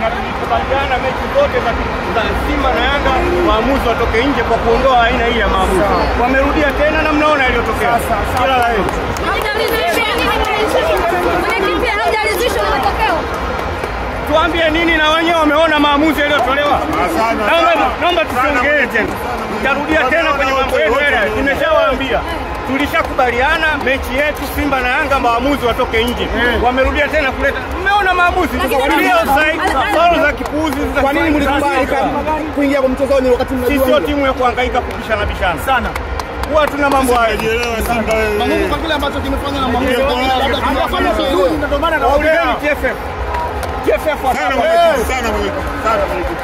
Na tulikubaliana mechi zote za Simba na Yanga waamuzi watoke nje kwa kuondoa aina hii ya maamuzi. Wamerudia tena na mnaona yaliyotokea. Kila la heri. Tuambie nini na wenyewe wameona maamuzi yaliyotolewa. Naomba tusiongee tena. Nitarudia tena kwenye mambo yetu yale. Nimeshawaambia. Tulishakubaliana mechi yetu Simba na Yanga maamuzi watoke nje. Wamerudia tena kuleta. Mmeona maamuzi faulu za kipuuzi. Kwa nini mlikubali kuingia kwa mchezo wenu wakati mnajua? Sisi sio timu ya kuhangaika kubishana bishana. Sana. Huwa tuna mambo hayo. Simba wewe. Mungu kwa kile ambacho kimefanya na maamuzi labda tunafanya vizuri ndio maana na TFF. TFF sana mwenyekiti.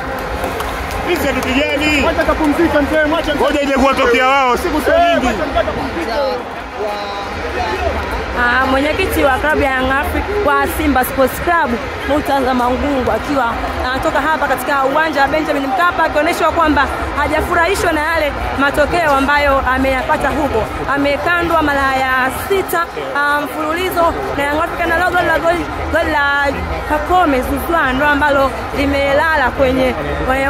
Sisi hatupigani. Mwacha kapumzika mzee, mwacha. Ngoja ije kuwatokea wao, siku sio nyingi. Mwenyekiti wa klabu ya Young Africa wa Simba Sports Club Murtaza Mangungu akiwa anatoka hapa katika uwanja wa Benjamin Mkapa akionyeshwa kwamba hajafurahishwa na yale matokeo ambayo ameyapata huko. Amekandwa mara ya 6 mfululizo na Young Africa na goli la Pacome Zouzoua ndo ambalo limelala kwenye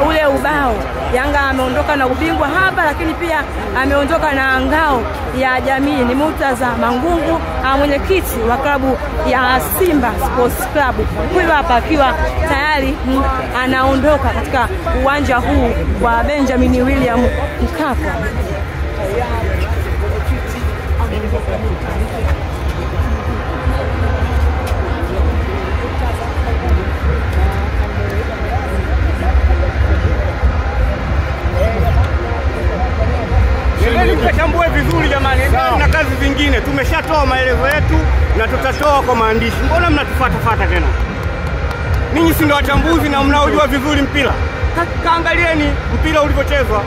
ule ubao. Yanga ameondoka na ubingwa hapa, lakini pia ameondoka na ngao ya jamii. Ni Murtaza Mangungu, mwenyekiti wa klabu ya Simba Sports Club. Huyu hapa akiwa tayari anaondoka katika uwanja huu wa Benjamin William Mkapa. Mkachambue vizuri jamani, na kazi zingine. Tumeshatoa maelezo yetu na tutatoa kwa maandishi. Mbona mnatufuata tena? Ninyi si ndio wachambuzi na mnaojua vizuri mpira? Kaangalieni mpira ulivyochezwa.